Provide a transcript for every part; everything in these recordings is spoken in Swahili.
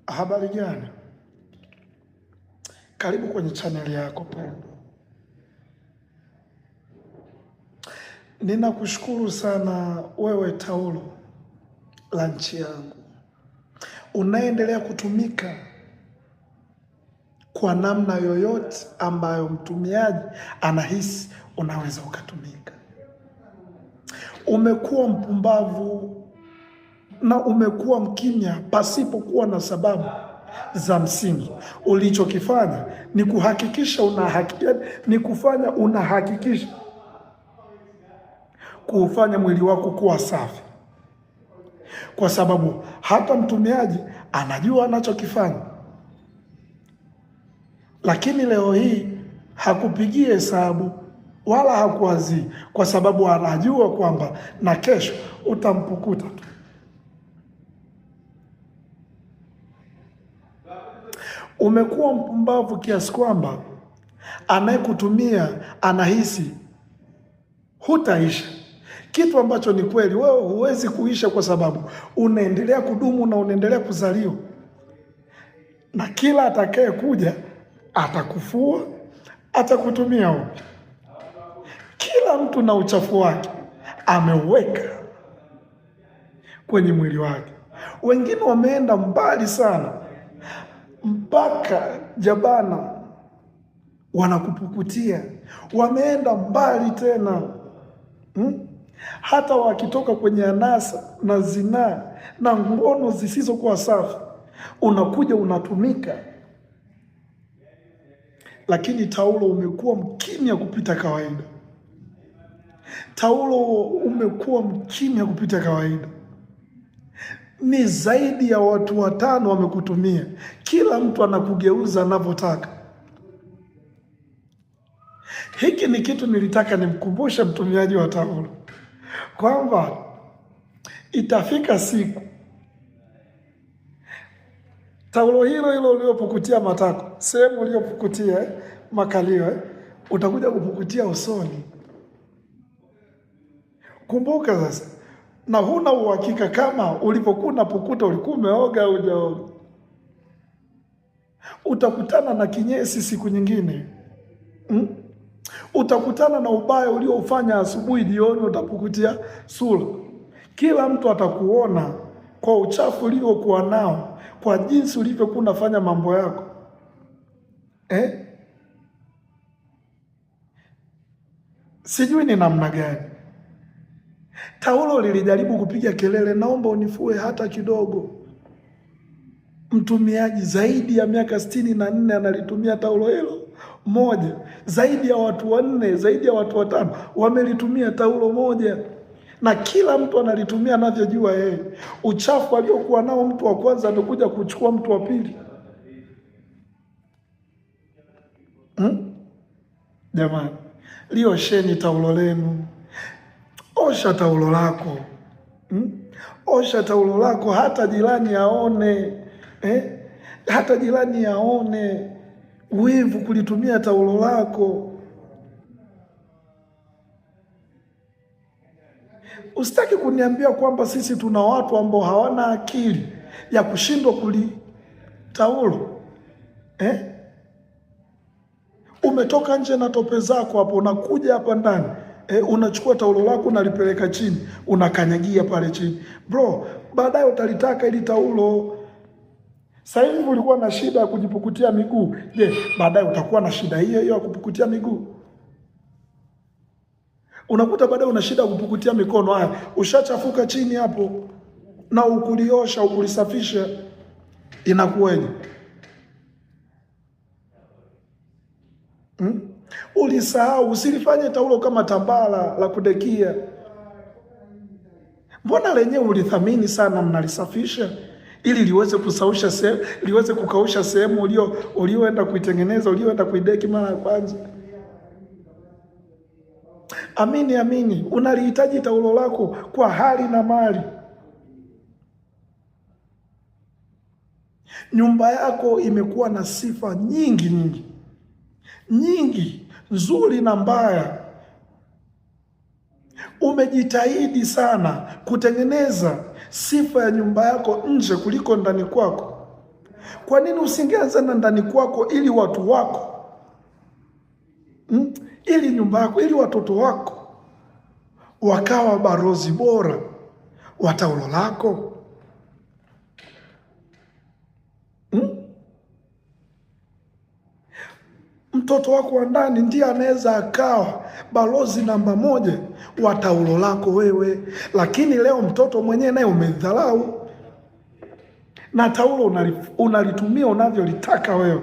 Habari gani? Karibu kwenye chaneli yako pendwa. Ninakushukuru sana wewe taulo la nchi yangu unaendelea kutumika kwa namna yoyote ambayo mtumiaji anahisi unaweza ukatumika. Umekuwa mpumbavu na umekuwa mkimya pasipokuwa na sababu za msingi. Ulichokifanya ni kuhakikisha ni kufanya unahakikisha kuufanya mwili wako kuwa safi, kwa sababu hata mtumiaji anajua anachokifanya, lakini leo hii hakupigie hesabu wala hakuwazii, kwa sababu anajua kwamba na kesho utampukuta tu. Umekuwa mpumbavu kiasi kwamba anayekutumia anahisi hutaisha, kitu ambacho ni kweli. Wewe huwezi kuisha kwa sababu unaendelea kudumu na unaendelea kuzaliwa, na kila atakaye kuja atakufua, atakutumia upya. Kila mtu na uchafu wake ameuweka kwenye mwili wake. Wengine wameenda mbali sana mpaka jabana wanakupukutia, wameenda mbali tena hmm? Hata wakitoka kwenye anasa na zinaa na ngono zisizokuwa safi, unakuja unatumika. Lakini taulo umekuwa mkimya kupita kawaida. Taulo umekuwa mkimya kupita kawaida ni zaidi ya watu watano wamekutumia. Kila mtu anakugeuza anavyotaka. Hiki ni kitu nilitaka nimkumbushe mtumiaji wa taulo kwamba itafika siku taulo hilo hilo uliopukutia matako, sehemu uliopukutia makalio, utakuja kupukutia usoni. Kumbuka sasa na huna uhakika kama ulipokuwa unapokuta ulikuwa umeoga au hujaoga. Utakutana na kinyesi siku nyingine hmm? Utakutana na ubaya ulioufanya asubuhi, jioni utapukutia sura. Kila mtu atakuona kwa uchafu uliokuwa nao, kwa jinsi ulivyokuwa unafanya mambo yako eh? Sijui ni namna gani. Taulo lilijaribu kupiga kelele, naomba unifue hata kidogo. Mtumiaji zaidi ya miaka 64 analitumia taulo hilo moja, zaidi ya watu wanne, zaidi ya watu watano wamelitumia taulo moja, na kila mtu analitumia anavyojua yeye. Uchafu aliokuwa nao mtu wa kwanza amekuja kuchukua mtu wa pili. Hmm? Jamani, liosheni taulo lenu. Osha taulo lako hmm? Osha taulo lako hata jirani aone eh? Hata jirani aone wivu kulitumia taulo lako. Usitaki kuniambia kwamba sisi tuna watu ambao hawana akili ya kushindwa kulitaulo eh? Umetoka nje na tope zako hapo, unakuja hapa ndani unachukua taulo lako unalipeleka chini, unakanyagia pale chini bro, baadaye utalitaka ili taulo. Sasa hivi ulikuwa na shida ya kujipukutia miguu, je, baadaye utakuwa na shida hiyo hiyo ya kupukutia miguu? Unakuta baadaye una shida ya kupukutia mikono. Haya, ushachafuka chini hapo na ukuliosha ukulisafisha, inakuwaje? Hmm? Ulisahau, usilifanye taulo kama tambala la kudekia. Mbona lenyewe ulithamini sana, mnalisafisha ili liweze kusausha sehemu, liweze kukausha sehemu ulioenda kuitengeneza, ulioenda kuideki mara ya kwanza. Amini, amini, unalihitaji taulo lako kwa hali na mali. Nyumba yako imekuwa na sifa nyingi nyingi nyingi nzuri na mbaya. Umejitahidi sana kutengeneza sifa ya nyumba yako nje kuliko ndani kwako. Kwa nini usingeanza na ndani kwako, ili watu wako ili nyumba yako, ili watoto wako wakawa barozi bora wa taulo lako hmm? Mtoto wako wa ndani ndiye anaweza akawa balozi namba moja wa taulo lako wewe, lakini leo mtoto mwenyewe naye umedharau na taulo unalitumia unavyolitaka wewe.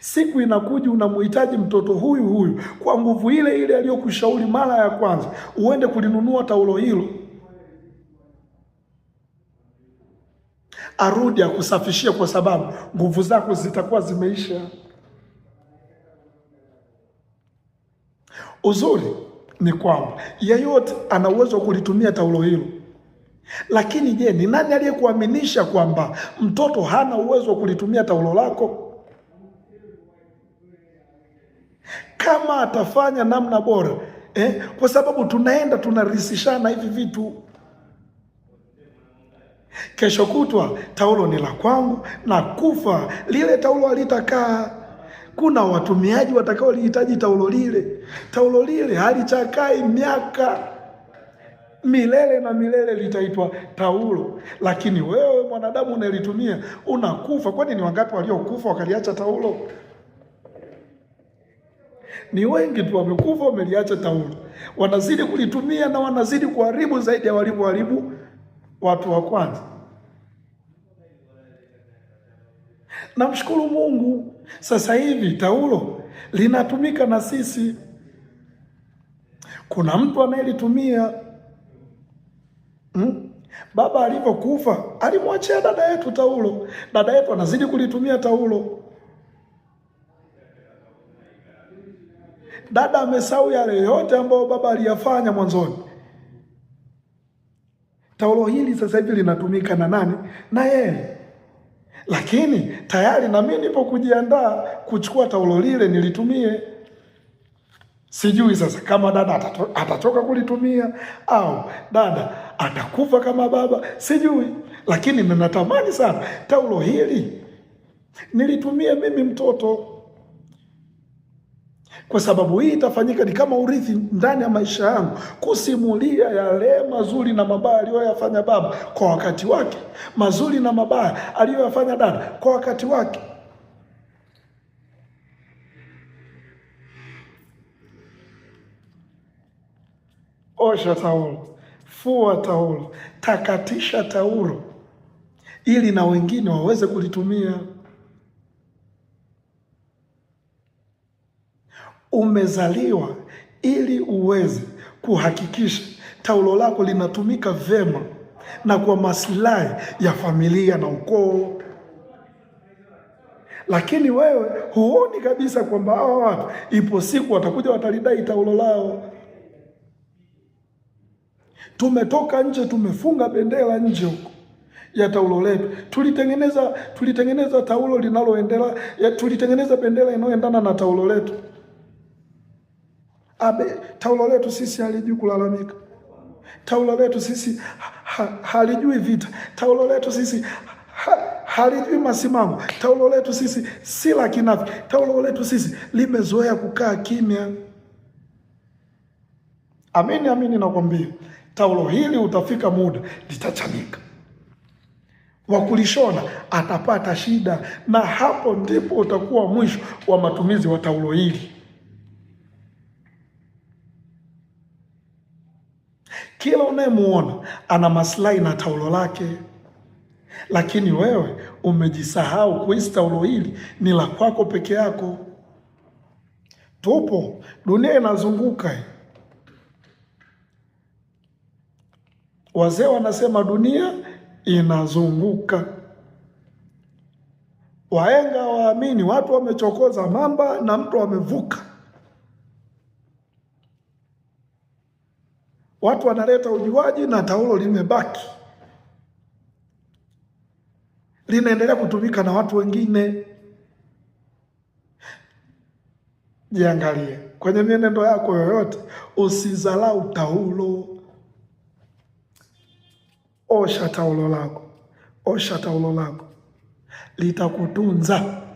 Siku inakuja unamhitaji mtoto huyu huyu kwa nguvu ile ile aliyokushauri mara ya kwanza uende kulinunua taulo hilo, arudi akusafishie, kwa sababu nguvu zako zitakuwa zimeisha. Uzuri ni kwamba yeyote ana uwezo wa kulitumia taulo hilo, lakini je, ni nani aliyekuaminisha kwamba mtoto hana uwezo wa kulitumia taulo lako? Kama atafanya namna bora Kwa sababu tunaenda tunarisishana hivi vitu. Kesho kutwa taulo ni la kwangu na kufa lile taulo halitakaa. Kuna watumiaji watakaolihitaji taulo lile. Taulo lile halichakai miaka milele na milele, litaitwa taulo. Lakini wewe mwanadamu unalitumia unakufa. Kwani ni wangapi waliokufa wakaliacha taulo? Ni wengi tu wamekufa, wameliacha taulo, wanazidi kulitumia na wanazidi kuharibu zaidi ya walivyoharibu watu wa kwanza. Namshukuru Mungu, sasa hivi taulo linatumika na sisi. Kuna mtu anayelitumia hmm? Baba alivyokufa alimwachia dada yetu taulo, dada yetu anazidi kulitumia taulo. Dada amesahau yale yote ambayo baba aliyafanya mwanzoni. Taulo hili sasa hivi linatumika na nani? Na yeye. Lakini tayari na mimi nipo kujiandaa kuchukua taulo lile nilitumie. Sijui sasa kama dada atachoka kulitumia au dada atakufa kama baba, sijui, lakini ninatamani sana taulo hili nilitumie mimi mtoto, kwa sababu hii itafanyika ni kama urithi ndani ya maisha yangu, kusimulia yale mazuri na mabaya aliyoyafanya baba kwa wakati wake, mazuri na mabaya aliyoyafanya dada kwa wakati wake. Osha taulo, fua taulo, takatisha taulo, ili na wengine waweze kulitumia. Umezaliwa ili uweze kuhakikisha taulo lako linatumika vyema na kwa maslahi ya familia na ukoo, lakini wewe huoni kabisa kwamba hawa watu ipo siku watakuja watalidai taulo lao. Tumetoka nje, tumefunga bendera nje huko ya taulo letu. Tulitengeneza taulo linaloendela, tulitengeneza bendera inayoendana na taulo letu. Abe, taulo letu sisi halijui kulalamika. Taulo letu sisi halijui vita. Taulo letu sisi halijui masimamo. Taulo letu sisi si la kinafiki. Taulo letu sisi limezoea kukaa kimya. Amini, amini nakwambia, taulo hili utafika muda litachanika, wakulishona atapata shida, na hapo ndipo utakuwa mwisho wa matumizi wa taulo hili. Kila unayemuona ana maslahi na taulo lake, lakini wewe umejisahau kuhisi taulo hili ni la kwako peke yako. Tupo, dunia inazunguka. Wazee wanasema dunia inazunguka. Wahenga waamini, watu wamechokoza mamba na mtu wamevuka. Watu wanaleta ujuaji na taulo limebaki linaendelea kutumika na watu wengine. Jiangalie kwenye mienendo yako yoyote, usizalau taulo. Osha taulo lako, Osha taulo lako, litakutunza.